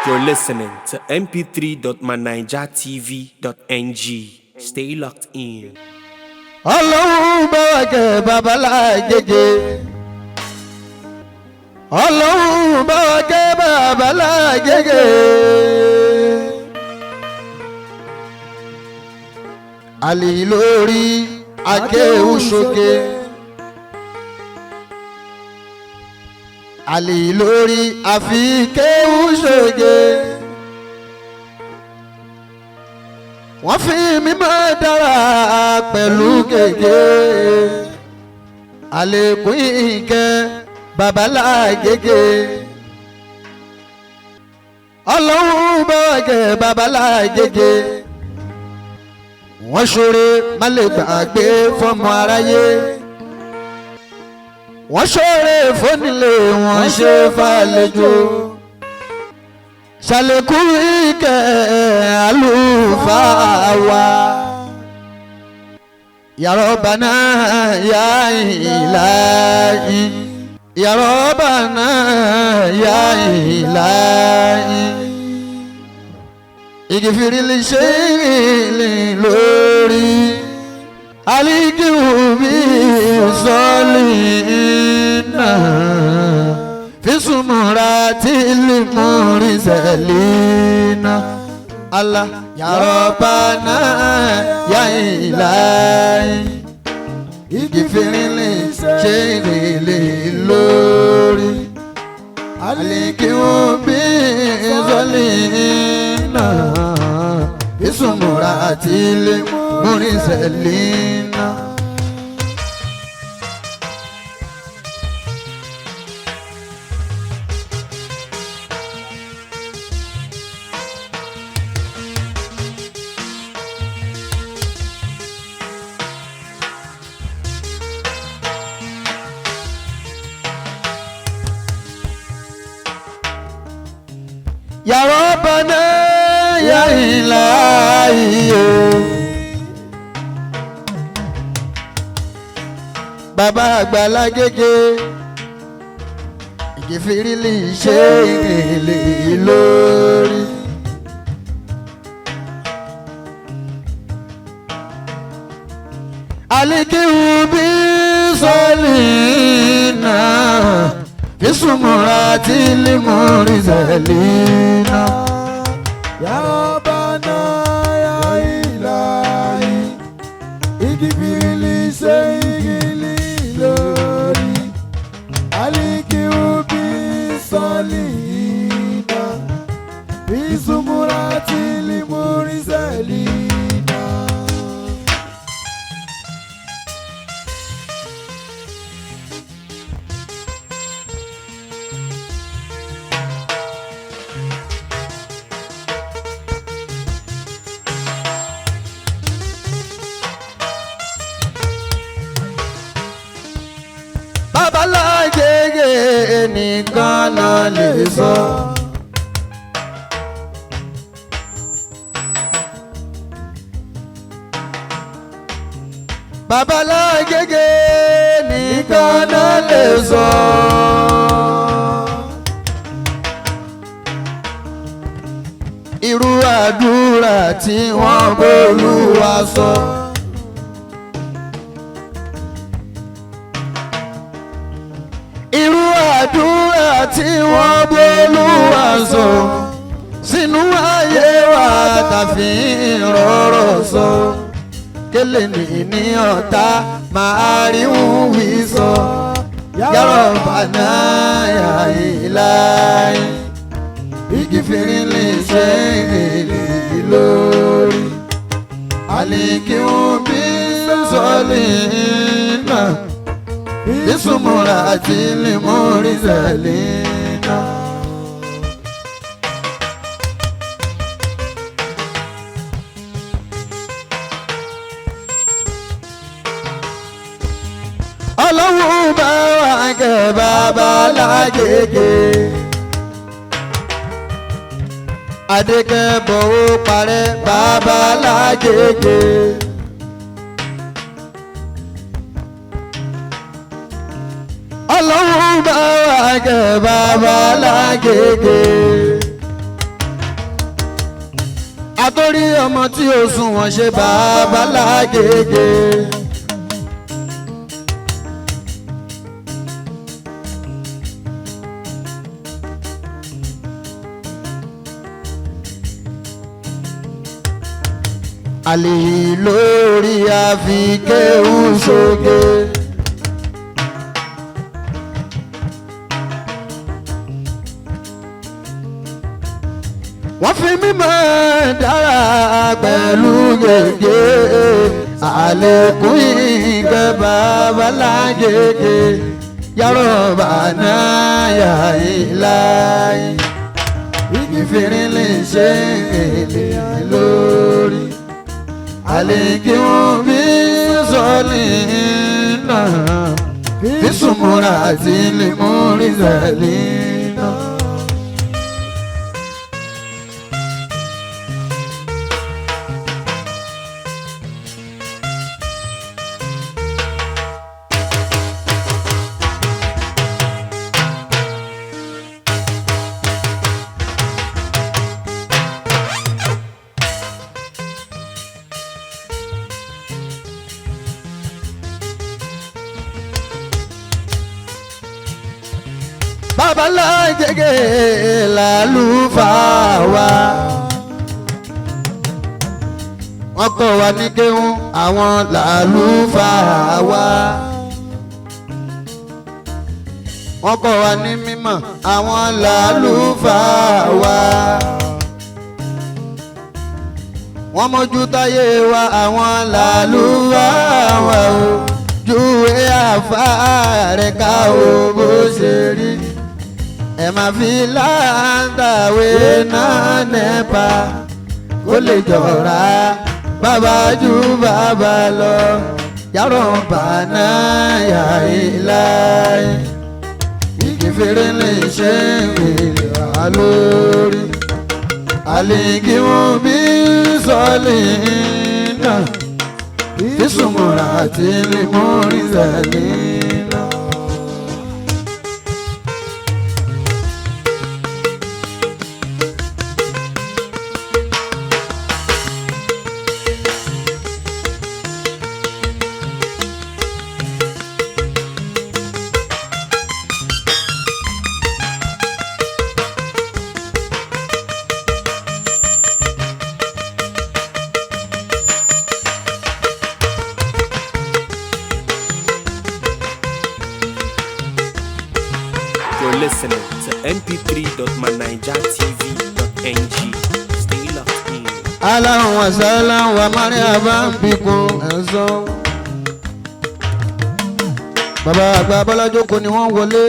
You're listening to mp3.manijatv.ng. Stay locked in. Ọlọ́run bá wa kẹ́ babalájẹjẹ. Ọlọ́run bá wa kẹ́ babalájẹjẹ. Àlè lórí akéwùsókè. Àlè lórí àfikéwùsókè. Wọ́n fi mímọ́ dára pẹ̀lú gègé. Àlékún ìkẹ́ babalágége. Ọlọ́run bá wa kẹ́ babalágége. Wọ́n ṣoore má lè gbàgbé fọ́mọ aráyé. Wọ́n ṣoore fónílé, wọ́n ṣe fàlejò. Ṣàlékún ìkẹ́ àlùfáà wa. Ya Rabbana ya Ilahi. Ya Rabbana ya Ilahi. Ìgìfìrí lè ṣe ìrìnlẹ̀ lórí. Alikiwu bí sọ́ọ̀lì náà. Fisumura tili murisalina. Allah ya Rabbana ya Ilahi. Ìgìfìrí ṣe ìrìnlẹ̀ lórí. Alikiwu bí sọ́ọ̀lì náà. Fisumura tili murisalina. Ya Rabbana ya Ilahi o. Bàbá àgbàlá gègé, ìgìfìrí lè ṣe ìrìnlẹ̀ lórí. Alikiwu bí sọ́ọ̀lì náà fisumura tí limuri zẹlina. Ya Rabbana ya Ilahi, ìgìfìrí ṣe ìrìnlẹ̀ lórí. Alikiwu bí sọ́ọ̀lì náà, fisumura tí limuri zẹlina. Babalájẹjẹ nìkan náà lè sọ. Babalájẹjẹ nìkan náà lè sọ. Irú àdúrà tí wọ́n bólúwa sọ. Irú àdúrà tí wọ́n bólúwa sọ sínú ayé wa tàfi rọrọ sọ. Kélé ní ní ọ̀tá máa rí wí sọ. Ya Rabbana ya Ilahi. Ìgìfìrí lè ṣe ìrìnlẹ̀ lórí. Àlìkíhùn bí sọ́ọ̀lì náà. Bisumura àti limuri zẹlina. Ọlọ́run bá wa kẹ́ bàbá lágége. Adékẹ́bọ̀ ó parẹ́ bàbá lágége. Ọlọ́run bá wa kẹ́ bàbá lágége. Lórí ọmọ tí ó sùn wọ́n ṣe bàbá lágége. Àlè lórí àfikẹ́hùn sókè. Wọ́n fi mímọ́ dára pẹ̀lú gègé, àlékún ìgbẹ́ bàbá lágége, yàrá bàánà yà ìláyé, ìfìrín lè ṣe èlé lórí, àlékún bí sọ́ọ̀lì náà, bí sùnmùrà àti lèmúrí sẹ́lì náà. Babalájẹgẹ làlùfáà wa, wọ́n kọ́ wa ní kéwú, àwọn làlùfáà wa, wọ́n kọ́ wa ní mímọ̀, àwọn làlùfáà wa, wọ́n mójú táyé wa, àwọn làlùfáà wa o, júwe àfáà rẹ̀ ká o bó ṣe rí. Ẹ má fi láǹtàwé náà nẹ́pa kó lè jọra bàbá ju bàbá lọ, yàrá bàánà yà ìláyé, ìkẹfẹ́rẹ́ lè ṣe ìrìn àlórí, àlèkí wọn bí sọ́ọ̀lì náà, ìsúnmọ́ra àti lèmọ́rí sẹ́lẹ̀ náà. You're listening to mp3.manijatv.ng. Stay locked in. Aláwọn àṣàláwà mariaba ń bìkún ẹ̀sán. Bàbá àgbà Bọ́lájókòó ni wọ́n wọlé.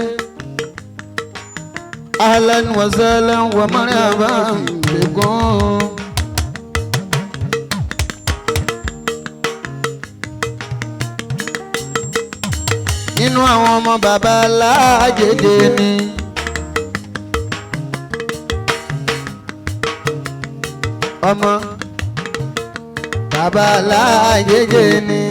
Ahlan wa sahlan wa mariaba ń bìkún. Nínú àwọn ọmọ bàbá Lágége ni. Ọmọ bàbá Lágége ni.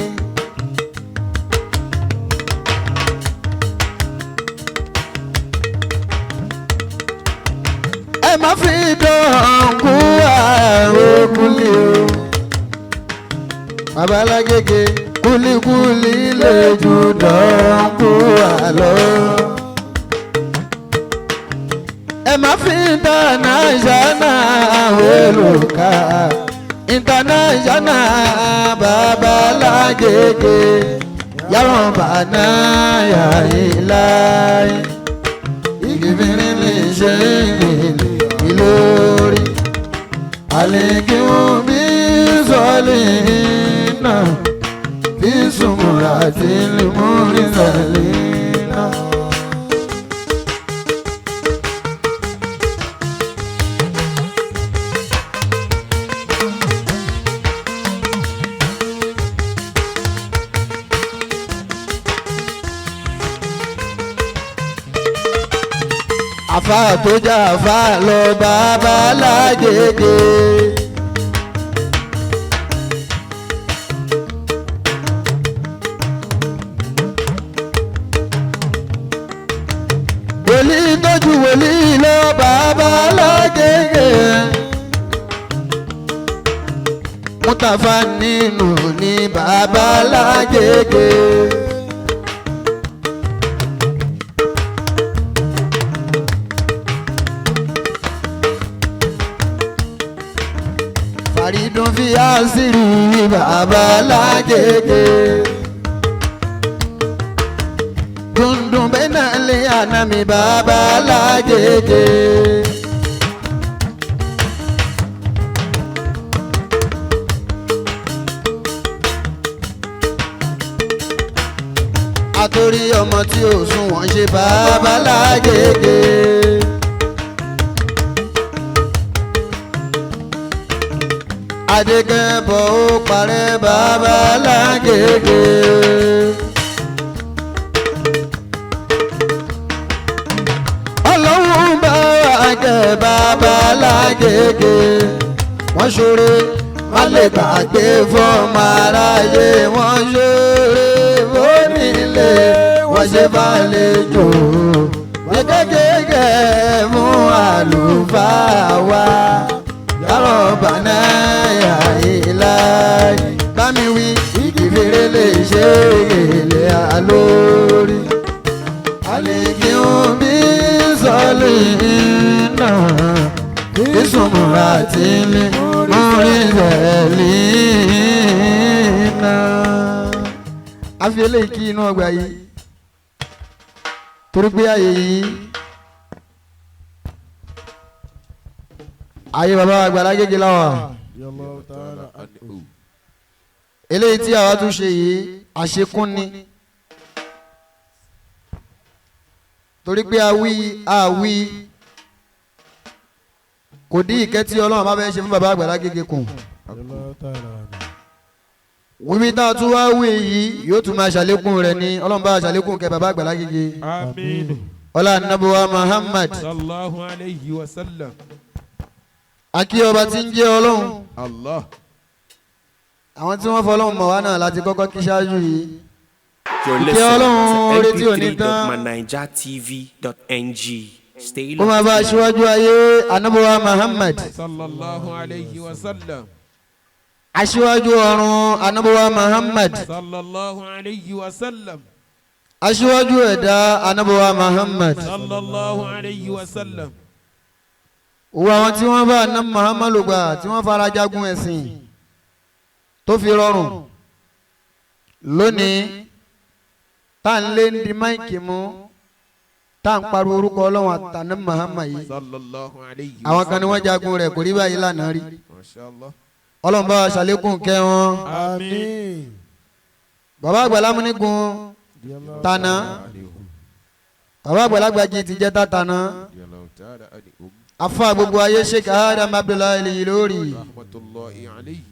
Ẹ má fi dán kú àròkúlé o. Bàbá Lágége kúlíkúlí lè ju dán kú àlọ́. Ẹ má fi international wéluka, international bàbá Lágége, yàrá bàánà yà ìláyé, ìgbìmìrín lè ṣe ìrìnlẹ̀ ìlórí, àlèkíwọ̀n bí sọ́ọ̀lì náà, bí sùnmùrà àti lèmúrí sàlẹ̀ náà. Àfáà tó já àfáà lọ bàbá Lágége. Wòlíì tójú wòlíì lọ bàbá Lágége. Mutafa nínú ní bàbá lágége. Faridun fi àṣírí bàbá lágége. Dundun bẹ́ẹ̀ náà lé àná mi bàbá lágége. Àtòrí ọmọ tí ò sùn wọ́n ṣe bàbá lágége. Adékẹ́bọ̀ ó parẹ́ bàbá lágége. Ọlọ́run bá wa jẹ́ bàbá lágége. Wọ́n ṣoore má lè gbàgbé fọ́ọ̀mù aráyé wọ́n ṣoore fónílé wọ́n ṣe fàlejò gẹ́gẹ́gẹ́ fún àlùfáà wa yàrá bàná ìlà bámi wí ìfèrè lè ṣe èlé àlórí àlèkí omi sọlẹ̀ náà ìsúnmùrà tí ní múrí náà. A fi eléyìí kí inú ọgbà yìí torí pé ààyè yìí ààyè bàbá àgbàlá gègé láwà eléyìí tí àwa tún ṣe yìí àṣekún ni torí pé a wí a wí kò dín ìkẹ́ tí Ọlọ́run bá fẹ́ ṣe fún bàbá àgbàlá gègé kù wíwí tá a tún wá wí yìí yóò tún máa ṣàlékún rẹ̀ ní Ọlọ́run bá ṣàlékún kẹ́ bàbá àgbàlá gègé. Àmín. Ọlá nàbọ̀wá Muhammad. Sallallahu alayhi wa sallam. Akí ọba tí ń jẹ́ Ọlọ́run. Allah. Àwọn tí wọ́n fọlọ́run mọ̀ wá náà láti kọ́kọ́ kí ṣáájú yìí. You're Ìkẹ́ listening Ọlọ́run oore to tí ò ní tán. mp3.manijatv.ng. Stay Kó máa bá locked in. aṣíwájú ayé anábọ̀wá Muhammad. Sallallahu alayhi wa sallam. Aṣíwájú ọ̀run anábọ̀wá Muhammad. Sallallahu alayhi wa sallam. Aṣíwájú ẹ̀dá anábọ̀wá Muhammad. Sallallahu alayhi wa sallam. Òwò àwọn tí wọ́n bá aná Muhammad lò gbà tí wọ́n fara jagun ẹ̀sìn tó fi rọrùn lónìí tá ń lé ń di máìkì mú tá ń pariwo orúkọ Ọlọ́run àtàná Muhammad yìí Sallallahu alayhi wa àwọn kan ni wọ́n jagun rẹ̀ kò rí báyìí lánàá rí Mashallah. Ọlọ́run bá wa ṣàlékún kẹ́ wọn. Àmín. Bàbá àgbàlá múnigun tànà bàbá àgbàlagbà jí ti jẹ́ tàtànà afa gbogbo ayé Sheikh Adam Abdullahi Al-Ilory Rahmatullahi alayhi.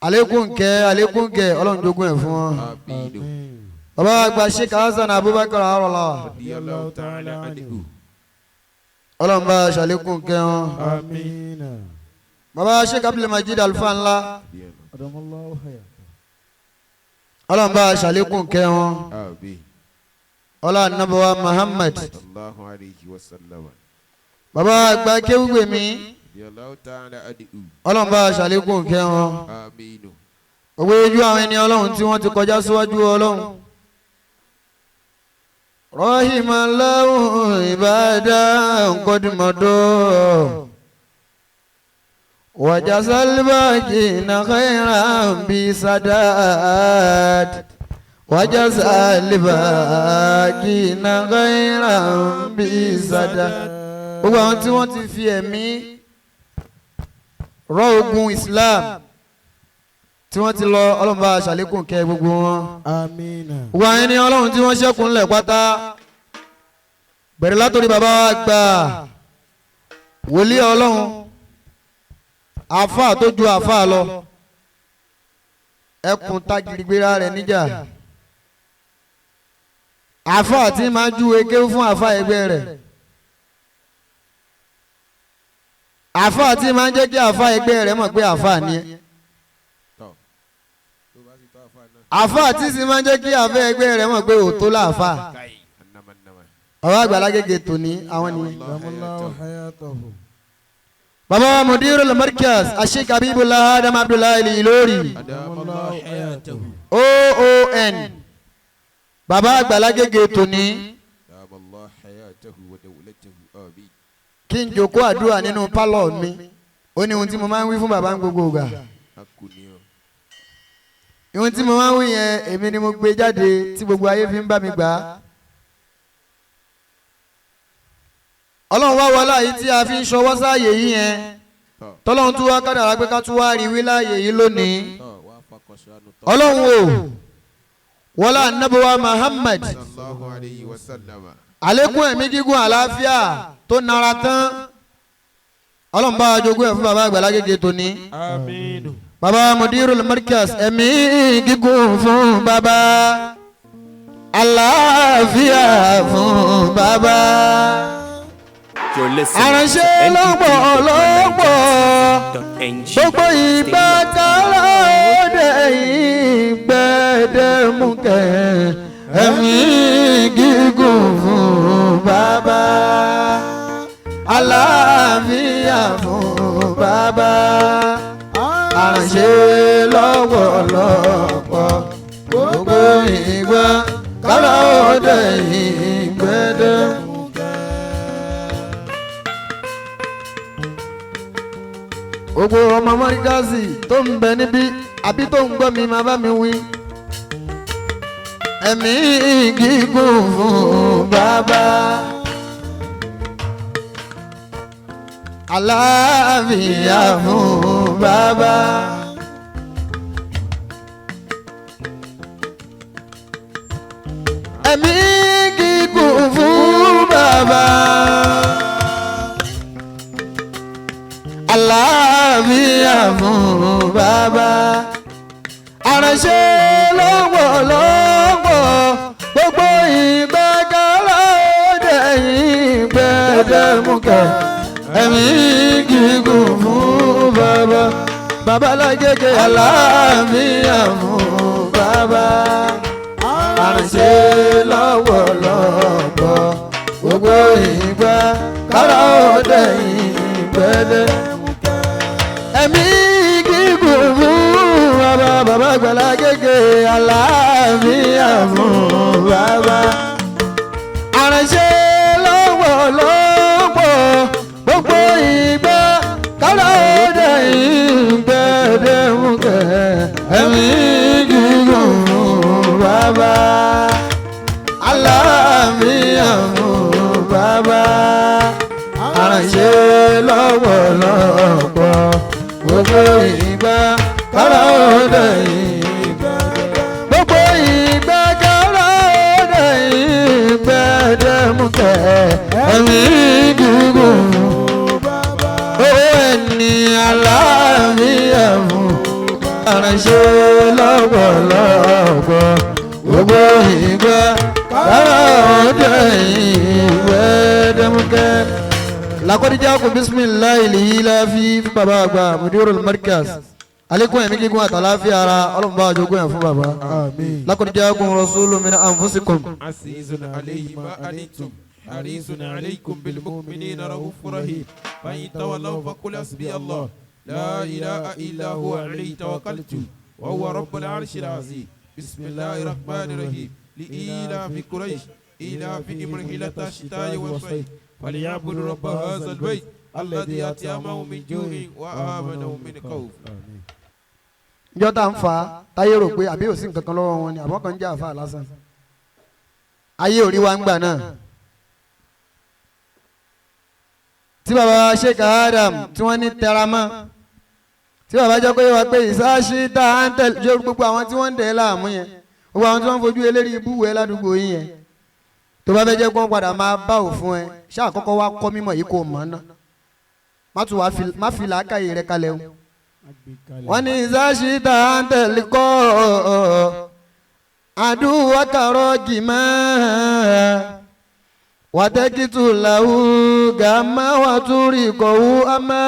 àlékún kẹ́ àlékún kẹ́ Ọlọ́run jogún ẹ̀ fún wọn. Àmín. Bàbá àgbà Sheikh Hasan Abubakar Arọlá Radiyallahu ta'ala anhu. Ọlọ́run bá wa ṣàlékún kẹ́ wọn. Àmín. Bàbá Sheikh Abdulmajid Alfa ńlá Adamallahu hayata. Ọlọ́run bá wa ṣàlékún kẹ́ wọn. Àmín. Ọlá nàbọ̀wá Muhammad. Sallallahu alayhi wa sallam. Bàbá àgbà kéwúgbèmí Radiyallahu ta'ala anhu. Ọlọ́run bá wa ṣàlékún kẹ́ wọn. Àmín. Òwe ojú àwọn ẹni Ọlọ́run tí wọ́n ti kọjá síwájú Ọlọ́run. Rahimallahu ibadan qadimado. Wajazal baqina khairan bi sadad. Wajazal baqina khairan bi sadad. Gbogbo àwọn tí wọ́n ti fi ẹ̀mí rọ́ ogun Islam tí wọ́n ti lọ Ọlọ́run bá ṣàlékún kẹ́ gbogbo wọn. Àmín. Wà ní Ọlọ́run tí wọ́n ṣẹ́kùn lẹ̀ pátá bẹ̀rẹ̀ látòrí bàbá wa gbà wòlíì Ọlọ́run àáfàá tó ju àáfàá lọ ẹkùn tagirigbera rẹ̀ níjà àáfàá tí máa ju eke fún àáfàá ẹgbẹ́ rẹ̀ àáfàá tí máa ń jẹ́ kí àáfàá ẹgbẹ́ rẹ̀ mọ̀ pé àáfàá ni ẹ́ àáfàá tí sì máa ń jẹ́ kí àáfàá ẹgbẹ́ rẹ̀ mọ̀ pé òótọ́ làáfàá ọ̀rọ̀ Àgbàlá Gègé tòní àwọn nìyẹn. Adamallahu hayatahu. Baba Mudirul Markaz Sheikh Habibullah Adam Abdullahi Ilori Adamallahu hayatahu. OON baba Àgbàlágége tòní Adamallahu hayatahu wa dawlatahu. Àmín. kí n jókòó àdúrà nínú pálọ̀ mi ó ní ohun tí mo máa ń wí fún baba ń gbogbo ìgbà Akuniyan. ohun tí mo máa ń wí yẹn èmi ni mo gbé jáde tí gbogbo ayé fi ń bá mi gbà á. Ọlọ́run wá wọlé àyè tí a fi ń ṣọwọ́ sáàyè yìí yẹn Tọ́ tọ́lọ́run tún wá kádàrá pé ká tún wá rí wí láàyè yìí lónìí tọ́ wá fakọ̀ṣánu tọ́. Ọlọ́run o wọlé anábọ̀wá Muhammad Sallallahu alayhi wa sallama. àlékún ẹ̀mí gígùn àlàáfíà tó nara tán Ọlọ́run bá wa jogún ẹ̀ fún bàbá Àgbàlágége tòní. Àmín. Bàbá Mudirul Markaz ẹ̀mí gígùn fún bàbá àlàáfíà fún bàbá. You're listening Aránṣẹ́ to lọ́pọ̀ lọ́pọ̀ mp3.nigertv.ng. gbogbo ìgbà kálá òde ìgbẹ́dẹ́mukẹ́ ẹ̀mí gígùn fún bàbá àlàáfíà fún bàbá aránṣẹ́ lọ́pọ̀lọpọ̀ gbogbo ìgbà kálá òde ìgbẹ́dẹ́mukẹ́. Gbogbo ọmọ mọ́ríkàsì tó ń bẹ níbí àbí tó ń gbọ́ mi máa bá mi wí. Ẹ̀mí gígùn fún bàbá. Àlàáfíà fún bàbá. Ẹ̀mí gígùn fún bàbá. Àlàáfíà fún bàbá. Aránṣẹ́ lọ́pọ̀lọpọ̀ gbogbo ìgbẹ́kẹ̀lé òde ìgbẹ́dẹ́mukẹ́ ẹ̀mí gígùn fún bàbá. Bàbá Lágége àlàáfíà fún bàbá. Aránṣẹ́ lọ́pọ̀lọpọ̀ gbogbo ìgbẹ́kẹ̀lé òde ìgbẹ́dẹ́mukẹ́ ẹ̀mí gígùn fún bàbá bàbá Àgbàlágége àlàáfíà fún bàbá. Aránṣẹ́ lọ́pọ̀lọpọ̀ gbogbo ìgbà kálá òde ìgbẹ́dẹ́mukẹ́ ẹ̀mí gígùn fún bàbá. Àlàáfíà fún bàbá. Aránṣẹ́ lọ́pọ̀lọpọ̀ gbogbo ìgbà kálá òde ìgbà gbogbo ìgbà kálá òde ìgbẹ́dẹ́mukẹ́ ẹ̀mí gígùn owó ẹni àlàáfíà fún aránṣẹ́ lọ́pọ̀lọpọ̀ gbogbo ìgbà kálá òde ìgbẹ́dẹ́mukẹ́ lakọ́díjà kò bisimilayi lèyí láfi fún bàbá àgbà mudirul markaz alekun ẹ̀mí gígùn àtàláfíà ara ọlọ́run bá àjogún ẹ̀ fún bàbá Àmín. lakọ́díjà kò rasulu min anfusikum. عزيز عليه ما أنتم حريص عليكم بالمؤمنين رؤوف رحيم فإن تولوا فقل حسبي الله لا إله إلا هو عليه توكلت وهو رب العرش العظيم بسم الله الرحمن الرحيم لإيلاف قريش إيلافهم رحلة الشتاء والصيف فليعبدوا رب هذا البيت الذي أطعمهم من جوع وآمنهم من خوف. Àmín. njọ́ tá ń fa táyé rò pé àbí òsín kankan lọ́wọ́ wọn ni àbọ̀ kan ń jẹ́ àfa lásán ayé ò rí wa ń gbà náà tí baba Sheikh Adam tí wọ́n ní tẹramọ́ tí baba jẹ́ pé wá pé ìsáṣí tá à ń tẹ̀lé ṣé gbogbo àwọn tí wọ́n ń dẹ̀ láàmú yẹn gbogbo àwọn tí wọ́n ń fojú eléri ibú wẹ̀ ládùúgbò yín yẹn tó bá fẹ́ jẹ́ kó wọ́n padà máa bá òfun ẹ ṣáà kọ́kọ́ wá kọ́ mímọ̀ yìí kò mọ̀ ná má tún wá fi má fi làákàyè rẹ kalẹ̀ o wọ́n ní ìsáṣí tá à ń tẹ̀lé kọ́ àdúrà kàrọ́ jìmọ́ wàtẹ́kìtù làwù gàmá wàtúrì kọ̀wú àmà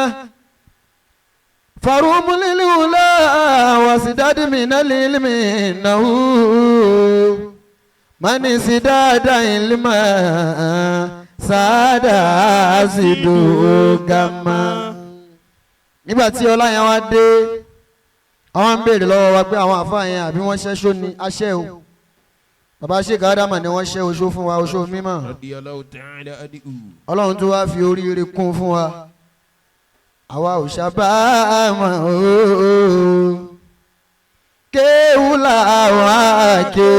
farumuliliwula wasidadimina liliminahu mani sidada ilima sada sidu gama. Nígbà tí ọlá yẹn wá dé, àwọn ń béèrè lọ́wọ́ wa pé àwọn àfáà yẹn àbí wọ́n ṣẹ́ṣó ni aṣẹ́ o. Bàbá Sheikh Ádámà ni wọ́n ṣẹ́ oṣó fún wa, oṣó mímọ́. Radiyallahu ta'ala anhu. Ọlọ́run tó wá fi oríire kún fún wa. Àwa ò ṣàbámọ̀ ooo. Kéwú làwọn àké.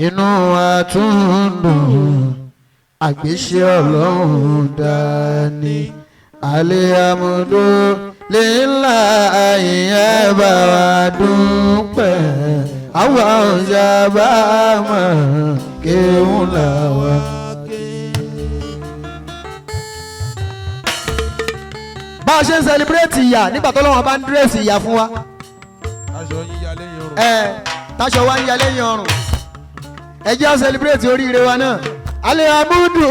Inú wa tún dùn. Àgbéṣe Ọlọ́run dání. Àlẹ́ lílà ìyẹn bá wa dúpẹ́. Àwa ò ṣàbámọ̀ kéwú làwọn. Bá a ṣe ń sẹlẹbírẹ́tì ìyà nígbà tó lọ́wọ́ bá ń dírẹ́sì ìyà fún wa. Aṣọ yín ya lẹ́yìn ọrùn. Ẹ táṣọ wa ń ya lẹ́yìn ọrùn. Ẹ jẹ́ á sẹlẹbírẹ́tì oríire wa náà. Alihamudu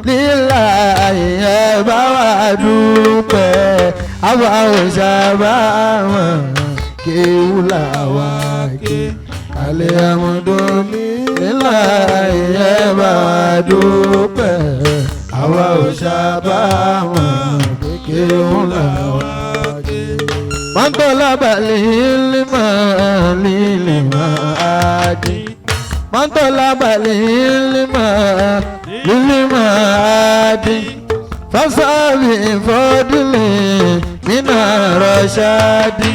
lillahi ẹ bá wa dúpẹ́. Àwa ò ṣàbámọ̀ kéwú làwa ké. Alihamudu lillahi ẹ bá wa dúpẹ́. Àwa ò ṣàbámọ̀ kéwú làwa ké. Mọ́tòlábà lílímọ̀ lílímọ̀ àdì. Mọ́tòlábà lílímọ̀ lílímọ̀ àdì. Fásábì fọ́dúlì nínú rọ̀ṣáàdì.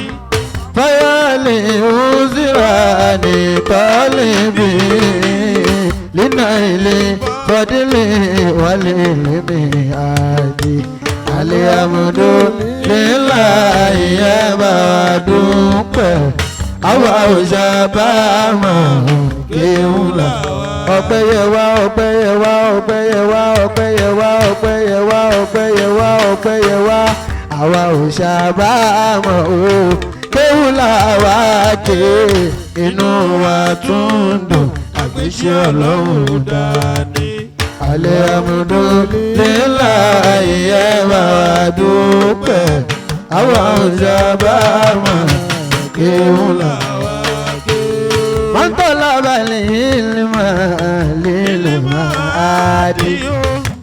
Fáyọ̀lì òzìrà ní tọ́lìbì. Línà ilé fọ́dúlì wálé lèmi àdì. Alihamudu lillahi ẹ bá wa dúpẹ́. Àwa ò ṣàbámọ̀ kéwú làwa. Ọpẹ́ yẹ wá, ọpẹ́ yẹ wá, ọpẹ́ yẹ wá, ọpẹ́ yẹ wá, ọpẹ́ yẹ wá, ọpẹ́ yẹ wá, ọpẹ́ yẹ wá. Àwa ò ṣàbámọ̀ o. Kéwú làwa ké. Inú wa tún dùn. Àgbéṣe Ọlọ́run dání. Alihamudu lillahi ẹ bá wa dúpẹ́. Àwa ò ṣàbámọ̀ kéwú làwa ké. Mọ́tòlábà lílímọ̀ lílímọ̀ àdì.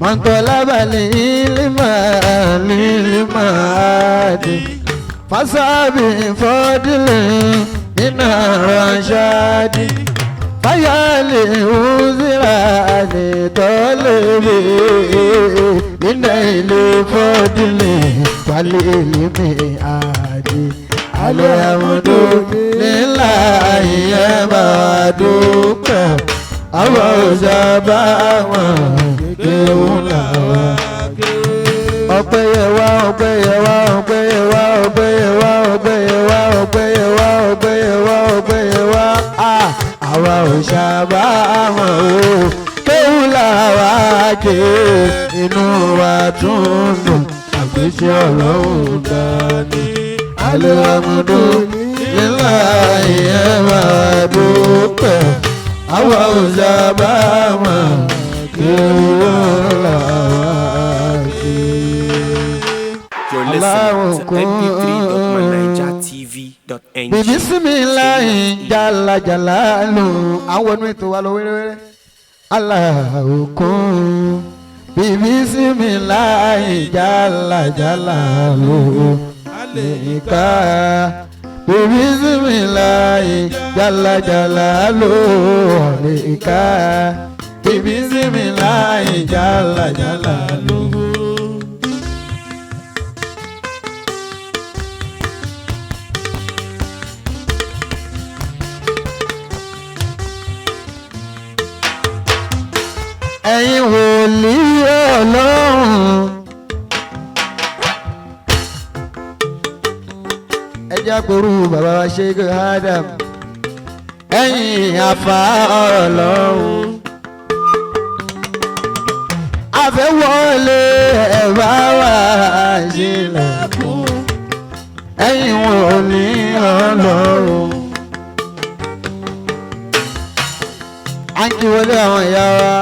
Mọ́tòlábà lílímọ̀ lílímọ̀ àdì. Fásábì fọ́dílé nínú ránṣáàdì. Fáyọ̀lì òzìrà ní tọ́lẹ̀bì. Nínú ilé fọ́dílé wálé lèmi àdì. Alihamudu lillahi ẹ bá wa dúpẹ́. Àwa ò ṣàbámọ̀ kéwú làwa. Ọpẹ́ yẹ wá, ọpẹ́ yẹ wá, ọpẹ́ yẹ wá, ọpẹ́ yẹ wá, ọpẹ́ yẹ wá, ọpẹ́ yẹ wá, ọpẹ́ yẹ wá, ọpẹ́ yẹ wá. Àwa ò ṣàbámọ̀ o. Kéwú làwa ké. Inú wa tún dùn. Àgbéṣe Ọlọ́run dání. Alihamudu lillahi ẹ bá wa dúpẹ́. Àwa ò ṣàbámọ̀ kéwú làwa ké. You're listening to mp3.mynaijatv.ng. Bìbí sinmi láì jàlàjàlá lò. Àwọn ọdún ètò wa lọ wéréwéré. Aláòkun. Bìbí sinmi láì jàlàjàlá lò. Àlèkà. Bìbí sinmi láì jàlàjàlá lò. Àlèkà. Bìbí sinmi láì jàlàjàlá lò. Ẹ̀yin wòlíì Ọlọ́run. Ẹ jẹ́ àpòrú bàbá wa Sheikh Adam. Ẹ̀yin àfà Ọlọ́run. Àfẹ́wọlé ẹ̀ bá wà sílẹ̀kùn. Ẹ̀yin wòlíì Ọlọ́run. À ń kí wọlé àwọn ìyá wa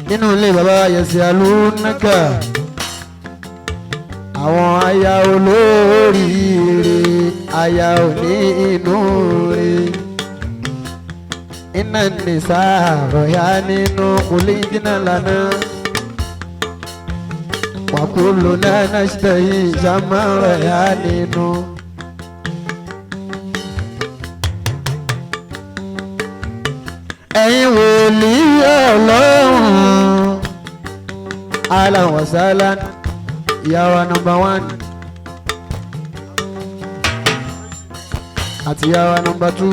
nínú ilé bàbá Yẹ̀sì Alúnákà, àwọn aya olóríire, aya òní inú re, iná nìsa àròyá nínú kùlé jìnnà lánàá. Wàkúlù náà náà yìí sàmárà yá nínú. Ẹ̀yin wòlíì Ọlọ́run. Ahlan wa sahlan, ìyàwó nọ́mbà 1 àti ìyàwó nọ́mbà 2.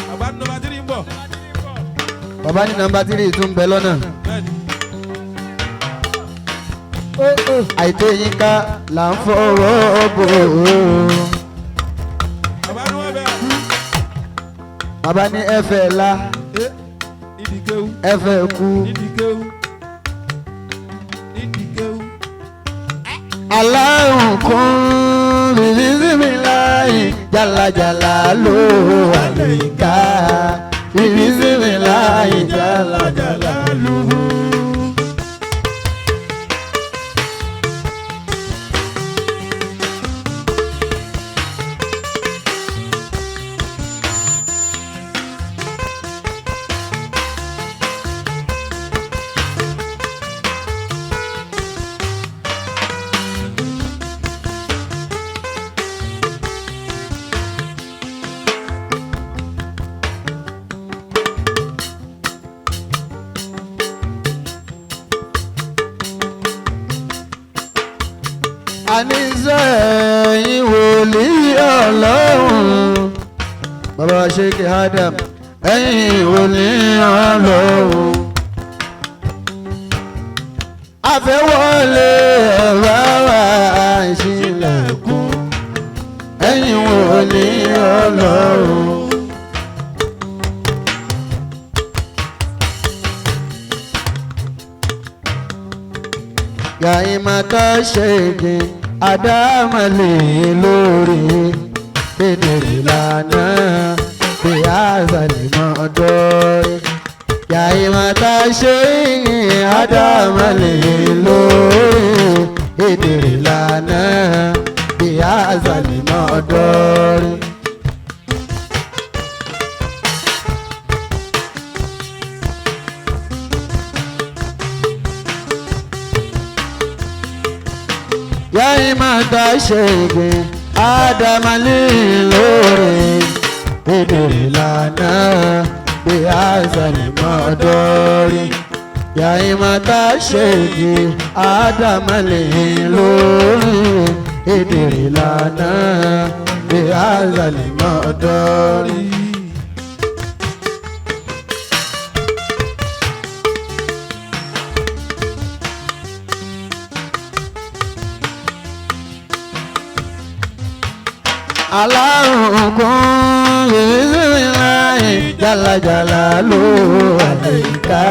Bàbá nọ́mbà 3 ń bọ̀. Bàbá ní nọ́mbà 3 tún ń bẹ lọ́nà. Bẹ́ẹ̀ni. Àìtó yín ká là ń fọwọ́ bò ó. Bàbá ní wọ́n bẹ̀. Bàbá ní ẹ̀fẹ̀ la Nídìí kéwú. ẹ̀fẹ̀ kú. Nídìí kéwú. Nídìí kéwú. Aláhùn kún bìbísí láì jàlàjàlà ló wà lẹ́ka. Bìbísí láì jàlàjàlà ló. Àníṣe ẹ̀yin wòlíì Ọlọ́run. Bàbá Sheikh Adam, ẹ̀yin wòlíì Ọlọ́run. Àfẹ́wọlé ẹ̀rọ wa ìṣílẹ̀kùn. Ẹ̀yin wòlíì Ọlọ́run. Yàyìmọ̀tà ṣègì àdámọ̀lẹ̀ lórí kedere lànà bí àzàlẹ̀ mọ́ dọ́rí. Yàyìmọ̀tà ṣègì àdámọ̀lẹ̀ lórí kedere lànà bí àzàlẹ̀ mọ́ dọ́rí. Yàyìmọ̀tà ṣègì àdámọ̀lẹ̀ lórí kedere lànà bí àzàlẹ̀ mọ́ dọ́rí. Yàyìmọ̀tà ṣègì àdámọ̀lẹ̀ lórí kedere lànà bí àzàlẹ̀ mọ́ dọ́rí. Alárùn kún ìrísí jàlàjàlà ló wà lẹ́ka.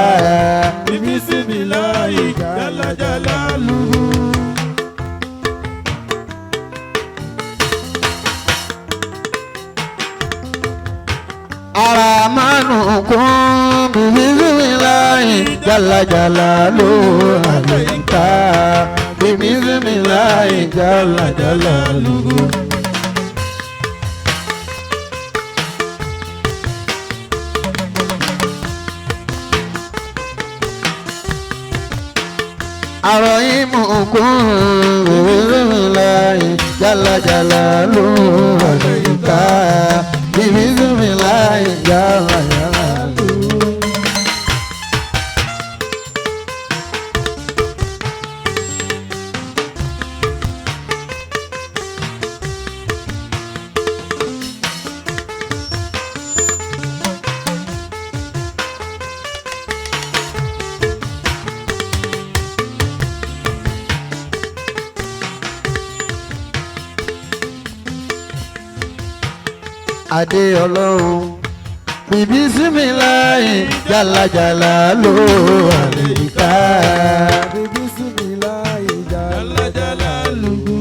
Bismillahi jalla jalaluhu. Aramanu kún ìrísí jàlàjàlà ló wà lẹ́ka. Ìrísí jàlàjàlà ló. Àròyìnmù kún ìrísí jàlàjàlà ló wà lẹ́ka. Ìrísí jàlàjàlà ló. Adé Ọlọ́run bìbí sí mi láì jàlàjàlà ló wà lẹ́ka. Bíbí sí mi láì Jalla jalaluhu.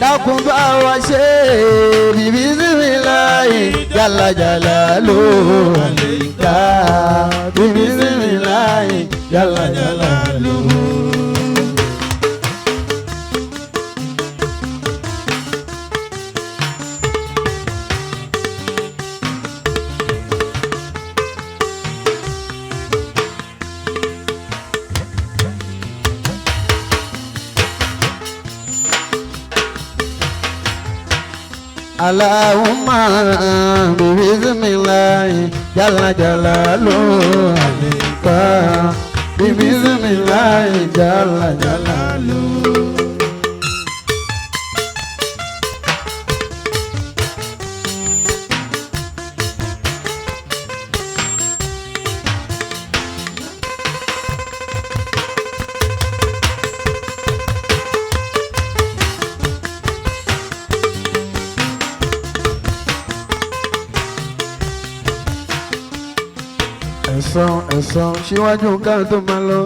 Dákun bá wa ṣe bìbí sí mi láì jàlàjàlà ló wà lẹ́ka. Bìbí sí mi láì jàlàjàlà ló. Allahumma bismillahi jalla jalaluhu alayka bismillahi jalla jalaluhu. Ẹ̀san ẹ̀san síwájú ká tó máa lọ.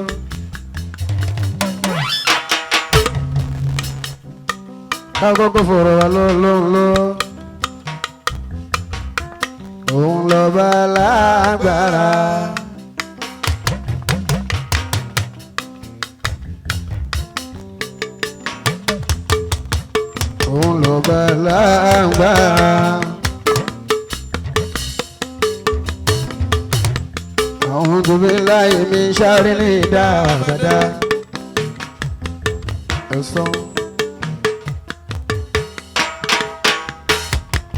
Ká kọ́kọ́ fọ̀rọ̀ wá lọ́lọ́run lọ. Òun lọ́ba lágbára. Òun lọ́ba lágbára. A'udhu billahi min sharri dáadáa. Ẹ̀san.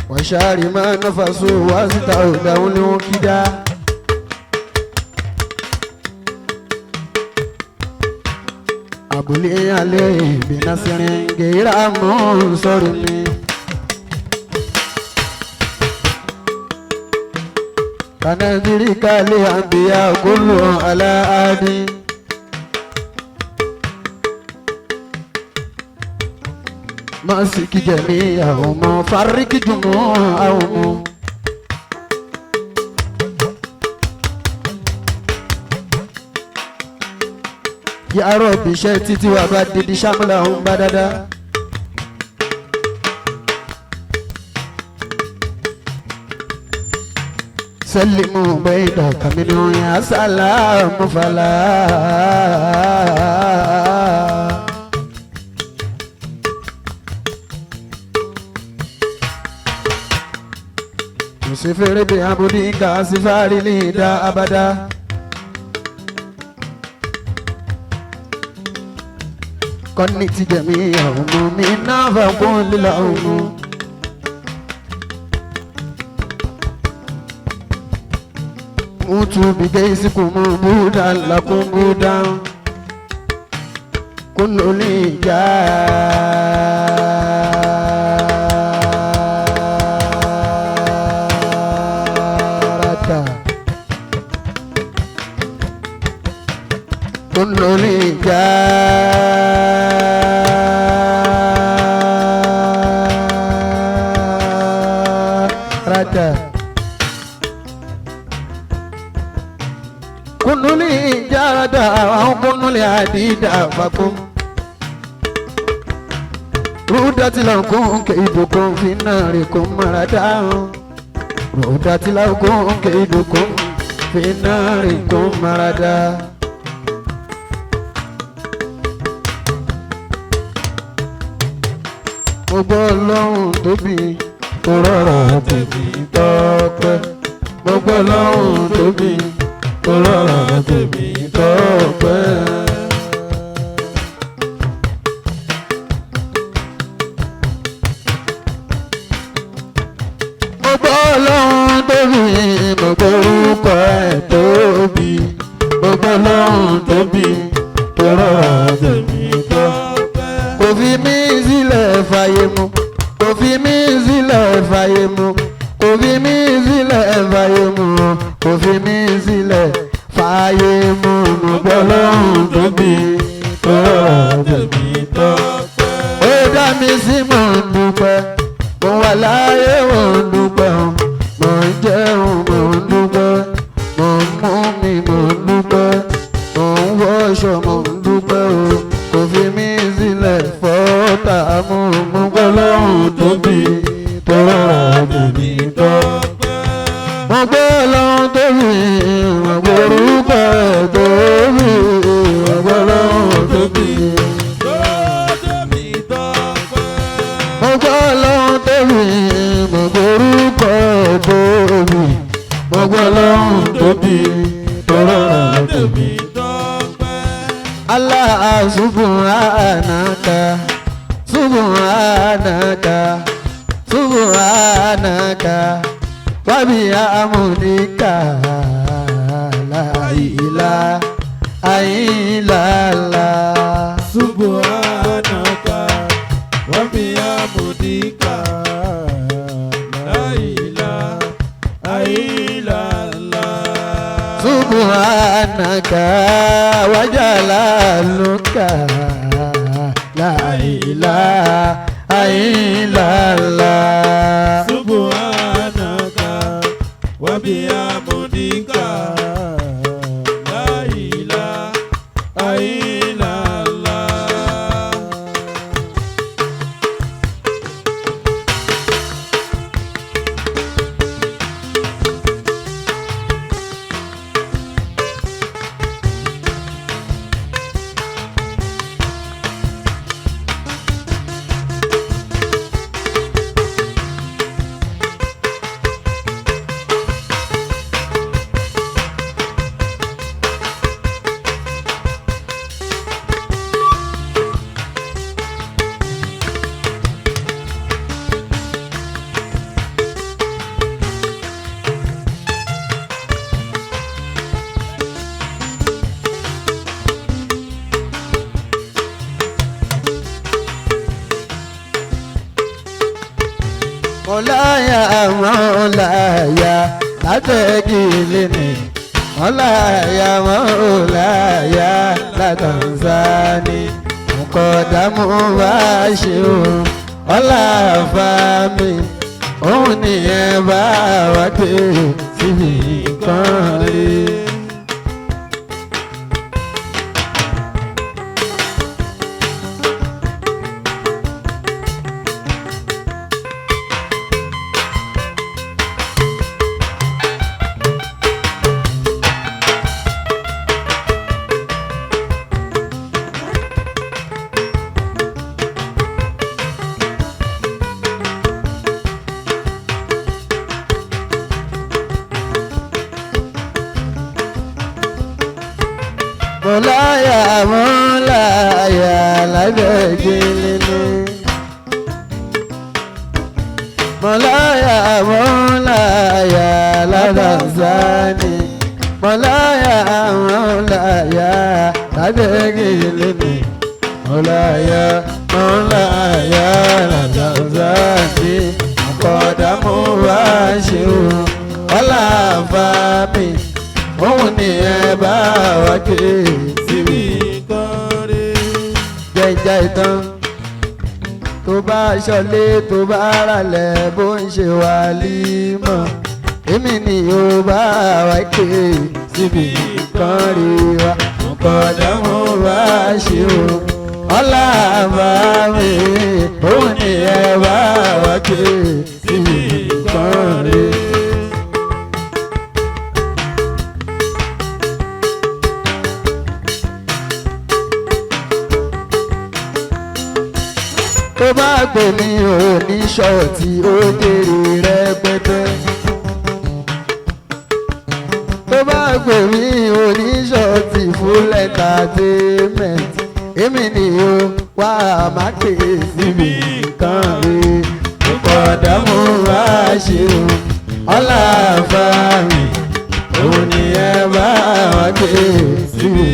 Wa sharri ma nafasu wá síta òdáhùn ni wọ́n kí dá. Àbúlé alẹ́ ìbínà sírin gèrà mọ́ sọ́rí mi. Kanadiri kali anbiya kullu ala adi. Masiki jami'ahum farriki jumu'ahum. Ya Rabbi iṣẹ́ títí wà bá didi sámúlà ń bá dáadáa. سلموا بيدك منه يا سلام فلا سفر بعبدك سفار لي أبدا قنت جميعهم منا فقل لهم Mutu bigeisikum budan lakum budan kullu li jarata kullu li jarata kunuli jarada àwọn kunuli àdídà fakum rúdàtìlọ́kùn kẹ́ìdùkùn fínàrìkùn maradáhùn rúdàtìlọ́kùn kẹ́ìdùkùn fínàrìkùn maradá. Mo gbọ́ lọ́hùn tóbi tó rọrọ̀ tèmi tọ́pẹ́ mo gbọ́ lọ́hùn tóbi tó rọrọ̀ tèmi tọ́pẹ́. Mo gbọ́ lọ́hùn tóbi mo gbọ́ orúkọ ẹ̀ tóbi mo gbọ́ lọ́hùn tóbi tó rọrọ̀ tèmi tọ́pẹ́. Kò fi mí sílẹ̀ fàyè mu kò fi mí sílẹ̀ fàyè mu kò fi mí sílẹ̀ fàyè mu kò fi mí sílẹ̀ fàyè mu mo gbọ́ lọ́hùn tóbi tó rọrọ̀ tèmi tọ́pẹ́. Ó dá mi sí mò ń dúpẹ́ mo wà láyé mò ń dúpẹ́ o mò ń jẹun mò ń dúpẹ́ mò ń mú mi mò ń dúpẹ́ mò ń wọṣọ mò ń dúpẹ́ o kò fi mí sílẹ̀ fọ́tà mú mo gbọ́ lọ́hùn tóbi tó rọrọ̀ tèmi tọ́pẹ́. Mo gbọ́ lọ́hùn tóbi mo gbọ́ orúkọ ẹ̀ tóbi mo gbọ́ lọ́hùn tóbi. Mo gbọ́ lọ́hùn tóbi mo gbọ́ orúkọ ẹ̀ tóbi mo gbọ́ lọ́hùn tóbi tó rọrọ̀ tèmi. Allah subhanaka subhanaka Subhanaka wa bihamdika la ilaha illallah. Subhanaka wa bihamdika la ilaha illallah. Subhanaka wa jalaluka la ilaha illallah. Subhanaka wa bihamdika la ilaha illallah. Mọ̀láyà mọ̀láyà látẹ̀gìlì ni mọ̀láyà mọ̀láyà látànsáni nkọ̀dàmú bá ṣe o ọ̀làfàmì òun nìyẹn bá wá dé síbi kan rí. Mọ̀láyà mọ̀láyà lábẹ́gẹ́lẹ́ ni. Mọ̀láyà mọ̀láyà lábàzáni. Mọ̀láyà mọ̀láyà lábẹ́gẹ́lẹ́ ni. Mọ̀láyà mọ̀láyà lábàzáni. Àkọ́dàmú wá ṣe o, ọ̀là fàmì òun ni ẹ bá wa ké síbi jẹjẹ ìtàn tó bá ṣọlé tó bá ralẹ̀ bó ń ṣe wà límọ̀ èmi ni ó bá wa ké síbi kan rí wa kọ̀dọ̀ mo bá ṣe o ọlá bá mi òun ni ẹ bá wa ké síbi kan rí. Tó bá pè mí ò ní ṣọ́ọ̀tì ó jèrè rẹpẹtẹ. Tó bá pè mí ò ní ṣọ́ọ̀tì full entertainment èmi ni ó wá má pè síbi kan rí. Ìkọ̀dàmú wá ṣe o ọlá fàmì òun ni ẹ bá wá pè síbi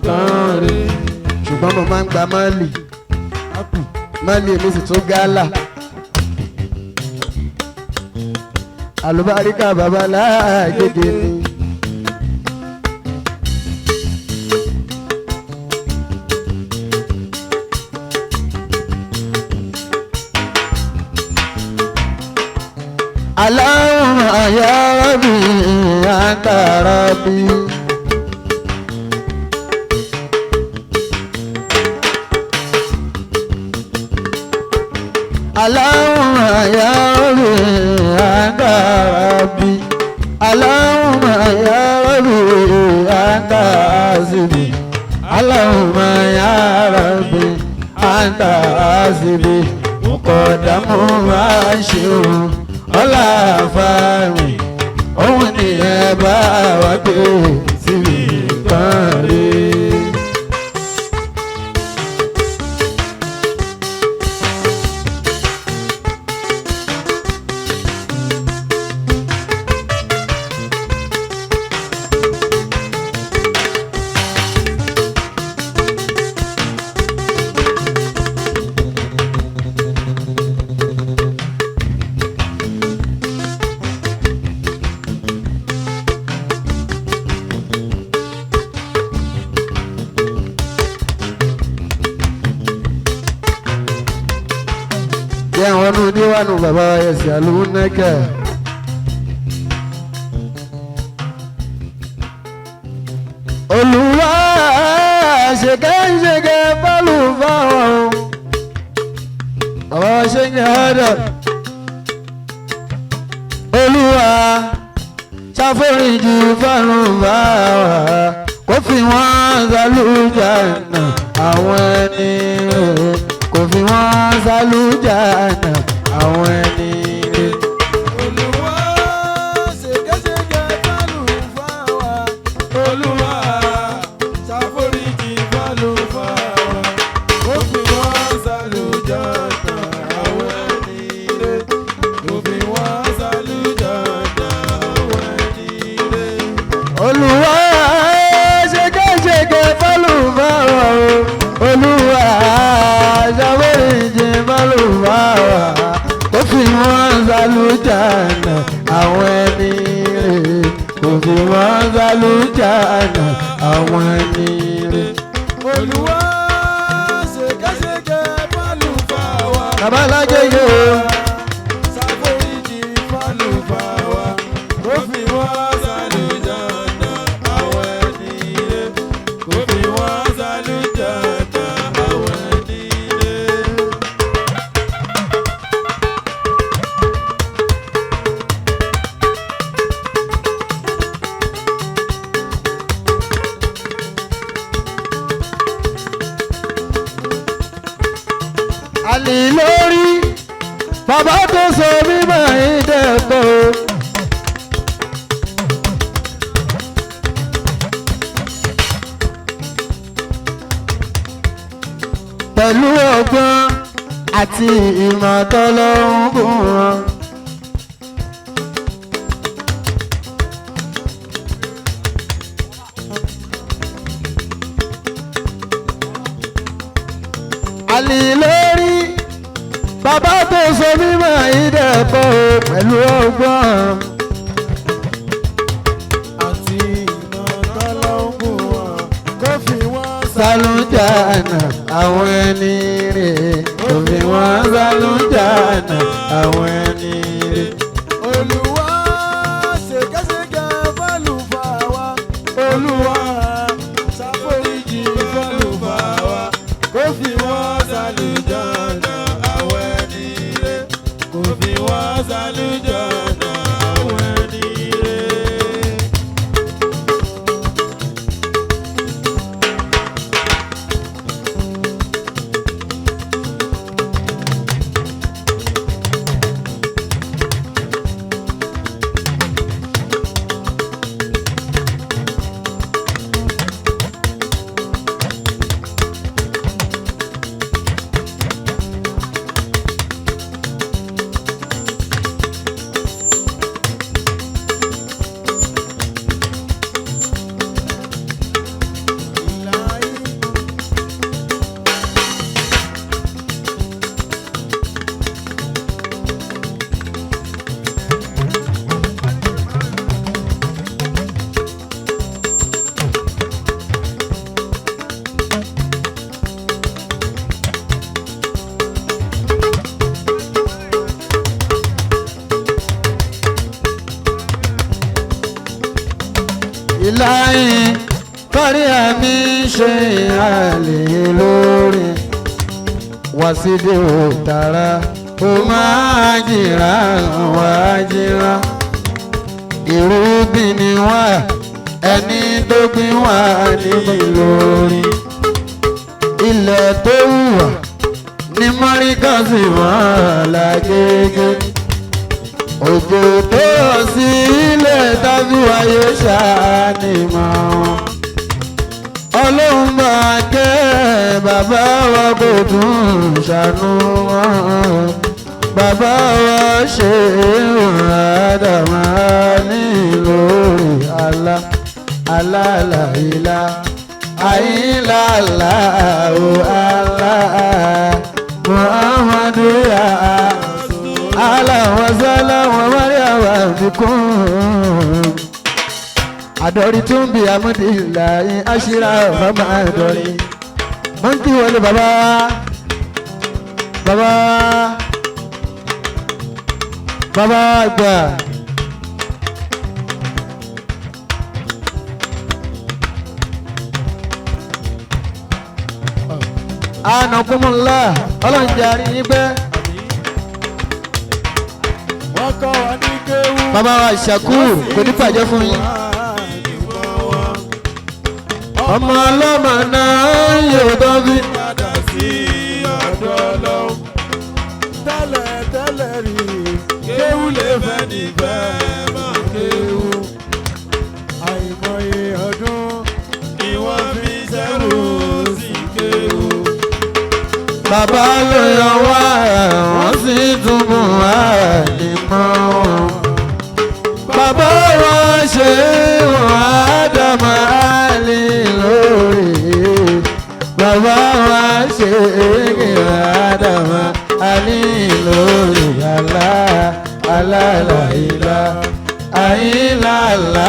kan rí. Ṣùgbọ́n mo máa ń gba mọ́ọ̀lì mọ́lì èmi sì tún gálà. Àlùbáríkà babaláàgége ni. Allahumma ya Rabbi anta Rabbi. Allahumma ya Rabbi anta Rabbi. Allahumma ya Rabbi anta hasbi. Allahumma ya Rabbi anta hasbi. Muqaddamu bashiru ọlá fàmì òun ni ẹ bá wa gbé síbi kan rí. Rilwanu bàbá ẹ̀sìn àlùmọ́nẹ́kẹ̀. Olúwa ṣèkẹ́ bọ́ọ̀lù fáwọn bàbá ṣe ń yẹ ọ́dọ̀. Olúwa ṣàforíjì fáwọn báwa kò fi wọ́n sálújànà àwọn ẹni rere kò fi wọ́n sálújànà àwọn ẹni rere. Olúwa ṣèkéṣeké fálùfáà Olúwa ṣàforíjì fálùfáà ó fi wọ́n sálùjánnà àwọn ẹni rere ó fi wọ́n sálùjánnà àwọn ẹni rere. Olúwa ṣèkéṣeké fálùfáà Olúwa ṣàforíjì fálùfáà kò fi wọ́n sálújànà àwọn ẹni rere kò fi wọ́n sálújànà àwọn ẹni rere. Olúwa ṣèkéṣeké fálùfáà Bàbá alágége o. ṣàforíjì fálùfáà ó fi wọ́n sálùjánnà àwọn ẹni rere ó fi wọ́n sálùjánnà àwọn ẹni rere. Àlè lórí bàbá tó sọ mímọ́ ìdẹ́kọ̀. Pẹ̀lú ọgbọ́n àti ìmọ̀ tọ́lọ́run bùn wọn. Àlè lórí bàbá tó sọ mímọ́ ìdẹ́kọ̀ pẹ̀lú ọgbọ́n. Àti ìmọ̀ tọ́lọ́hún bùn wọn kó fi wọ́n Sálújànà àwọn ẹni rè kò fi wọ́n sálújànà àwọn ẹni rè. Olúwa ṣèkéṣeké fálùfáà wa Olúwa ṣàforíjì fálùfáà wa kó fi wọ́n sálùjánnà àwọn ẹni rere kó fi wọ́n sálùjánnà àwọn ẹni rere. Ìlàyìn kárí àmì ṣe àlè lórí wàsídìí òtara ó máa jìrà wá jìrà irúgbìn ni wá ẹni tó gbìn wá ní lórí ilẹ̀ tó wùwà ní mọ́ríkàsì wọ́n lágége òjò tó rọ̀ sí ilẹ̀ tàbí wáyé ṣàánìmọ̀ wọn. Ọlọ́run bá kẹ́ bàbá wa kò tún ṣàánú wọn. Bàbá wa ṣe àdàmà nílòrè àlá alálàílá àìlàlà ò àlá Muhammadu ya aláwọ̀sálà wọn wárí àwọn àfikún àdọ́rí tún bí amúdìlà yín aṣíra bàbá àdọ́rí mọ́ńkì wọlé bàbá bàbá Bàbá àgbà. Ànàkúnmọ̀lá ọlọ́run jẹ́ àrí yín pẹ́. Wọ́n kọ́ wa ní kéwú. Bàbá wa Shakur kò ní bàjẹ́ fún yín. Ọmọ ọlọ́mọ náà yóò tán bí. Padà sí ọ̀dọ̀ Ọlọ́run. Tẹ́lẹ̀ tẹ́lẹ̀ rí. Kéwú lè fẹ́ nífẹ̀ẹ́ máa kéwú. Àìmọye ọdún. Ni wọ́n fi ṣẹ́rù sí kéwú. Bàbá ló yọ wá, wọ́n sì tún mú wá ní mọ́. Bàbá wọn ṣe wọn Ádámà Álì lórí. Bàbá wọn ṣe Ádámà Álì lórí. Àlá àlá àlá ìlà àìlà àlá